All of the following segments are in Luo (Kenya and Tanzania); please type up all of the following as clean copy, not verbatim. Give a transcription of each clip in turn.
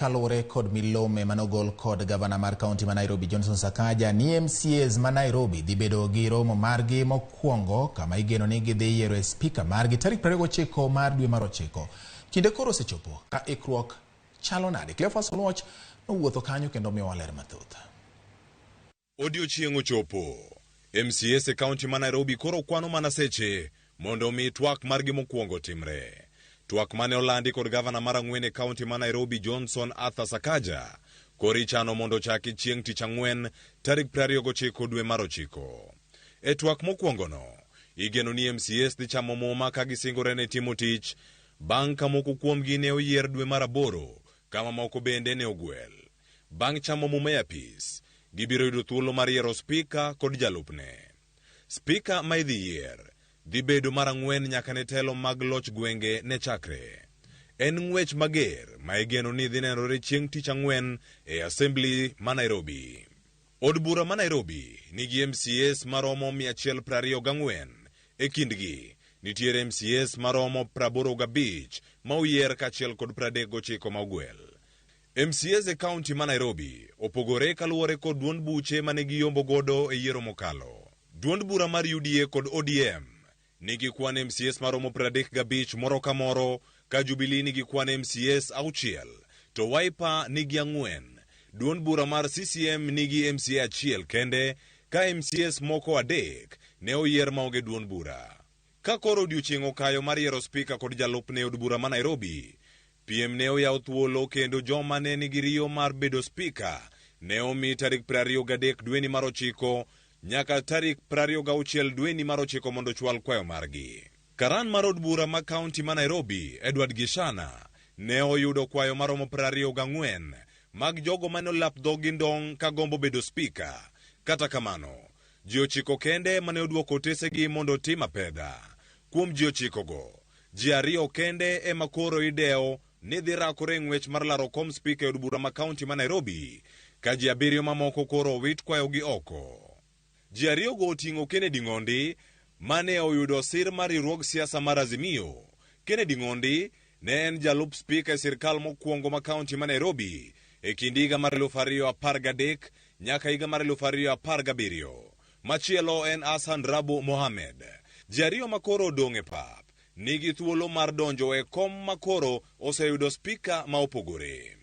Kaluwore kod milome manogol kod gavana mar kaunti ma Nairobi Johnson Sakaja ni MCAs ma Nairobi dhi bedo gi romo margi mokwongo kama igeno ni gidhi yiero e spika margi tarik 29 mar dwe mar ochiko. Kinde koro osechopo ka ikruok chalo nade? Cleophas Oluoch nowuotho kanyo kendo miyowa ler mathoth. Odiochieng' ochopo. MCAs e kaunti ma Nairobi koro kwano mana seche mondo omi twak margi mokwongo timre. Twak mane olandi kod gavana mar ang'wen e kaunti ma Nairobi Johnson Arthur Sakaja koro ichano mondo ochaki chieng' tich ang'wen tarik 29 dwe mar ochiko. E twak mokwongono, igeno ni MCAs dhi chamo muma ka gisingore ne timo tich bang' ka moko kuomgi ne oyier dwe mar aboro ka mamoko bende ne ogwel. Bang' chamo muma e apis, gibiro yudo thuolo mar yiero spika kod jalupne. Spika ma idhi yier dhi bedo mar ang'wen nyaka ne telo mag loch gwenge ne chakre. En ng'wech mager ma igeno ni dhi nenore chieng' tich ang'wen e Assembly ma Nairobi. Od bura ma Nairobi nigi MCAs maromo 124. E kindgi, nitiere MCAs maromo 85 ma oyier kaachiel kod 39 ma ogwel. MCAs e kaunti ma Nairobi opogore kaluwore kod duond buche mane giyombo godo e yiero mokalo. Duond bura mar UDA kod ODM nigi kwan MCAs maromo 35 moro ka moro, ka Jubilee nigi kwan MCAs auchiel, to Wiper nigi ang'wen. Duond bura mar CCM nigi MCA achiel kende, ka MCAs moko adek ne oyier maonge duond bura. Ka koro odiochieng' okayo mar yiero spika kod jalupne e od bura ma Nairobi, piem ne oyaw thuolo kendo joma ne nigi riyo mar bedo spika ne omi tarik 23 dweni mar ochiko nyaka tarik 26 dweni mar ochiko mondo ochwal kwayo margi. Karan mar od bura ma kaunti ma Nairobi, Edward Gishana, ne oyudo kwayo maromo 24 mag jogo mane olap dhoggi ndong' ka gombo bedo spika. Kata kamano, ji ochiko kende mane odwoko otesegi mondo otim apedha. Kuom ji ochikogo, ji ariyo kende ema koro idewo ni dhi rakore e ng'wech mar laro kom spika e od bura ma kaunti ma Nairobi, ka ji abiriyo mamoko koro owit kwayogi oko. Ji ariyogo oting'o Kennedy Ng'ondi mane oyudo sir mar riwruog siasa mar Azimio. Kennedy Ng'ondi ne en jalup spika e sirkal mokwongo ma kaunti ma Nairobi e kind higa mar 2013 nyaka higa mar 2017. Machielo en Hassan Rabu Mohamed. Ji ariyo ma koro odong' e pap nigi thuolo mar donjo e kom ma koro oseyudo spika ma opogore.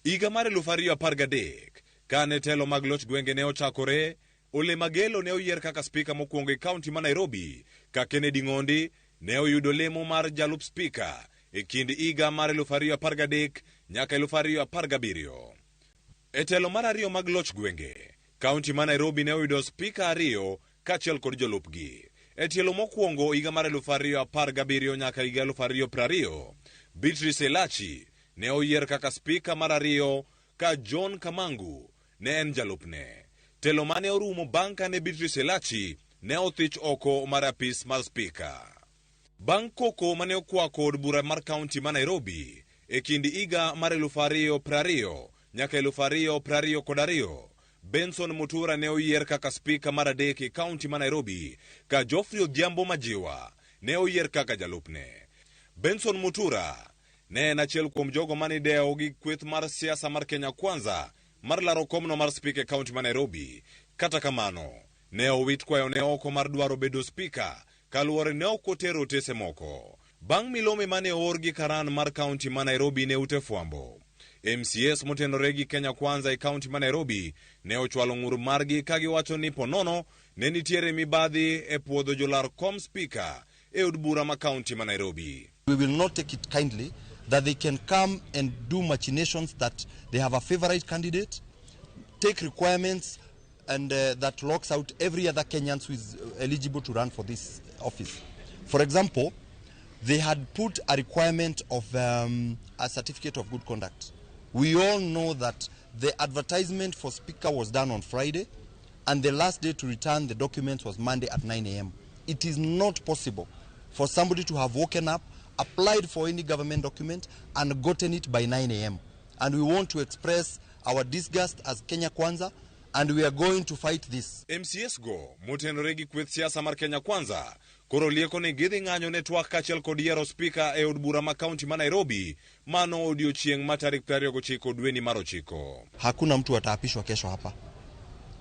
Higa mar 2013, kane telo mag loch gwenge ne ochakore, Ole Magelo ne oyier kaka spika mokwongo e kaunti ma Nairobi, ka Kennedy Ng'ondi ne oyudo lemo mar jalup spika e kind higa mar 2013 nyaka 2017. E telo mar ariyo mag loch gwenge, kaunti ma Nairobi ne oyudo spika ariyo kaachiel kod jolupgi. E tielo mokwongo higa mar 2017 nyaka higa 2020, Beatrice Elachi ne oyier kaka spika mar ariyo ka John Kamangu ne en jalupne. Telo mane orumo bang' kane Beatrice Elachi ne othich oko mar apis mar spika. Bang' koko mane okwako od bura mar kaunti ma Nairobi e kind higa mar 2020 nyaka 2022, Benson Mutura ne oyier kaka spika mar adek e kaunti ma Nairobi ka Geoffrey Odhiambo Majiwa ne oyier kaka jalupne. Benson Mutura ne en achiel kuom jogo mane idewo gi kweth mar siasa mar Kenya Kwanza mar laro komno mar spika e kaunti ma Nairobi. Kata kamano, ne owit kwayone oko mar dwaro bedo spika kaluwore ne ok otero otese moko. Bang' milome mane oor gi karan mar kaunti ma Nairobi ne ute fwambo, MCAs motenore gi Kenya Kwanza e kaunti ma Nairobi ne ochwalo ng'ur margi ka giwacho ni ponono ne nitiere mibadhi e puodho jolar kom spika e od bura ma kaunti ma Nairobi. We will not take it kindly that they can come and do machinations that they have a favorite candidate, take requirements and that locks out every other Kenyan who is eligible to run for this office. For example, they had put a requirement of a certificate of good conduct. We all know that the advertisement for speaker was done on Friday and the last day to return the documents was Monday at 9 a.m. It is not possible for somebody to have woken up, applied for any government document and gotten it by 9 a.m. And we want to express our disgust as Kenya Kwanza and we are going to fight this. MCAs go motenore gi kweth siasa mar Kenya Kwanza. Koro lieko ni gidhi ng'anyo ne twak kaachiel kod yiero spika e od bura ma kaunti ma Nairobi mano odiochieng' ma tarik 29 dweni mar 9. Hakuna mtu ataapishwa kesho hapa.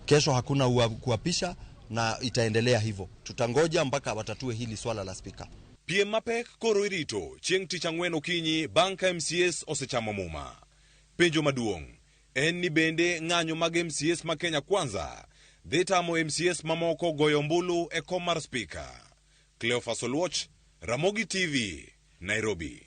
Kesho hakuna kuapisha na itaendelea hivyo. Tutangoja mpaka watatue hili swala la spika. Piem mapek koro irito chieng' tich ang'wen okinyi bang' ka MCAs osechamo muma. Penjo maduong' en ni bende ng'anyo mag MCAs ma Kenya Kwanza dhi tamo MCAs mamoko goyo ombulu e kom mar spika. Cleophas Oluoch, Ramogi TV, Nairobi.